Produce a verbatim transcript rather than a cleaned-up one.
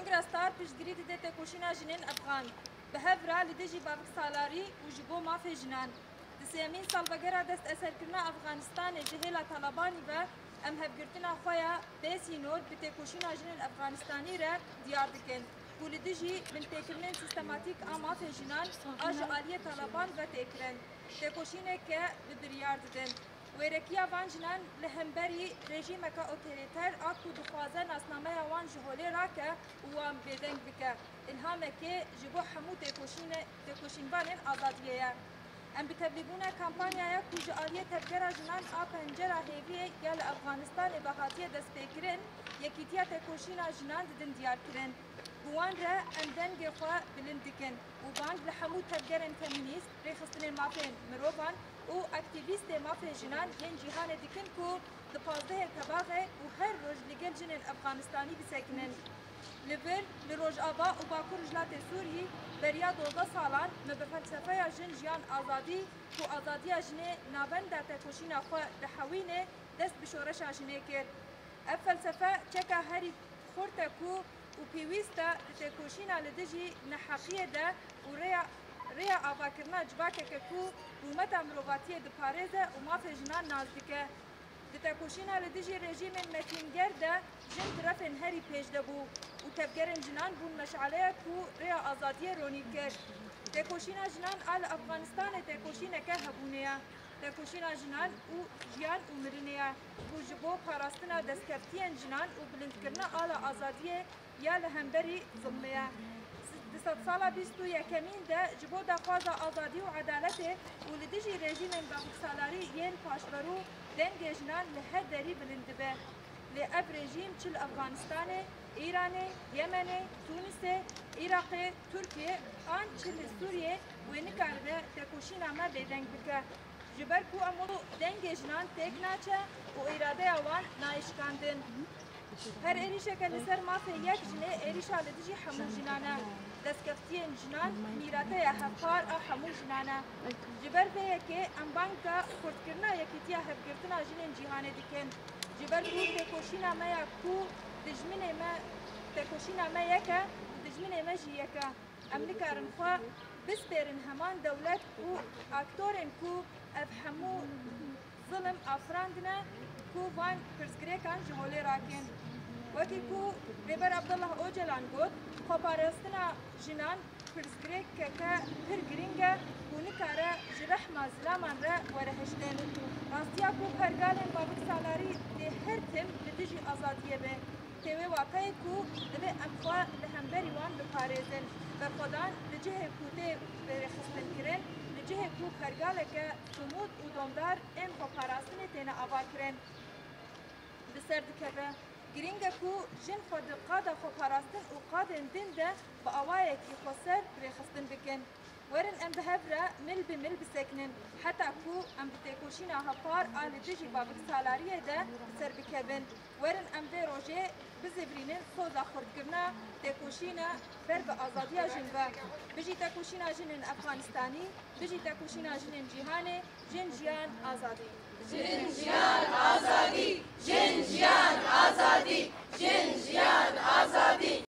Star piştgirî dide têkoşîna jinên Efxan. Bi hev re li dijî baviksalarî û ji bo mafê jinan. Di sêyemîn salvegera desteserkirina Efxanistanê ji hêla Talebanî ve em hevgirtina xwe ya bê sînor bi têkoşîna jinên Efxanistanî re diyar dikin ku li dijî bintêkirinên sîstematîk a mafê jinan a ji aliyê Taleban ve tê kirin, têkoşîneke bi biryar didin. Wêrekiya van jinan li hemberî rejîmeke otorîter a ku dixwaze nasnameya wan ji holê rake û wan bêdeng bike, îlhamekê ji bo hemû têkoşîne-, têkoşînvanên azadiyê ye. Em bi tevlîbûna kampanyaya ku ji aliyê Tevgera Jinan a Pencera Hêviyê ya li Efxanistanê ve hatiye destpêkirin, yekîtiya têkoşîna jinan didin diyarkirin. Bi wan re em dengê xwe bilind dikin û bang li hemû tevgerên femînîst, rêxistinên mafên mirovan û aktîvîstê mafê jinan yên cîhanê dikin ku di pazdehê Tebaxê û her roj li gel jinên Efxanistanî bisekinin. Li vir, li Rojava û Bakur Rojhilatê Sûrî beriya dozdeh salan me bi felsefeya Jin, Jiyan, Azadî ku azadiya jinê navenda têkoşîna xwe dihewîne dest bi şoreşa jinê kir. Ev felsefe çeka herî xurt e ku û pêwîst e di têkoşîna li dijî neheqiyê de û rêya, rêya avakirina civakeke ku rûmeta mirovatiyê diparêze û mafê jinan nas dike. Di têkoşîna li dijî rejîmên metînger de jin di refên herî pêş de bû û tevgerên jinan bûn meşaleya ku rêya azadiyê ronî kir. Têkoşîna jinan a li Efxanistanê têkoşîneke hebûnê ye. Têkoşîna jinan û jiyan û mirinê ye ku ji bo parastina destkeftiyên jinan û bilindkirina ala azadiyê ya li hemberî zilmê ye. Di sedsala bîst û yekemîn de ji bo daxwaza azadî û edaletê û li dijî rejîmên baviksalarî yên paşverû dengê jinan li her derî bilind dibe. Lê ev rejîm çi li Efxanistanê, Îranê, Yemenê, Tûnisê, Iraqê, Tirkiyê an çi li Sûriyê wê nikaribe têkoşîna me bêdeng bike. Ji ber ku em wilo dengê jinan têk naçe û îradeya wan nayê şikandin. Her êrîşeke li ser mafê yek jinê êrîşa li dijî hemû jinan e. Destkeftiyên jinan mîrateya hevpar a hemû jinan e. Ji ber vê yekê em banga xurtkirina yekîtiya hevgirtina jinên cîhanê dikin. Ji ber ku têkoşîna me ya ku dijminê me, têkoşîna me yek e û dijminê me jî yek e. Em nikarin xwe bispêrin heman dewlet û aktorên ku ev hemû zilm afirandine ku van pirsgirêkan ji holê rakin. Wekî ku Rêber Abdullah Ocalan got, xweparastina jinan pirsgirêkeke pir girîng e û nikare ji rehma zilaman re were hiştin. Rastiya ku pergalên baviksalarî dê her tim li dijî azadiyê be. Tê wê wateyê ku divê em xwe li hemberî wan biparêzin. Berxwedan li cihê ku tê rêxistinkirin, li cihê ku pergaleke somût û domdar ên xweparastinê têne avakirin, bi ser dikeve. Girîng e ku jin xwe di qada xweparastin û qadên din de bi awayekî xweser rêxistin bikin. Werin em bi hev re mil bi mil bisekinin, heta ku em di têkoşîna hevpar a li dijî baviksalariyê de bi ser bikevin. Werin em vê rojê bizivirînin soza xurtkirina têkoşîna ber bi azadiya jin ve. Bijî têkoşîna jinên Efxanistanî, bijî têkoşîna jinên cîhanê, jin, jiyan, azadî. Jin, jiyan, azadî. Jin, jiyan, azadî. Jin, jiyan, azadî.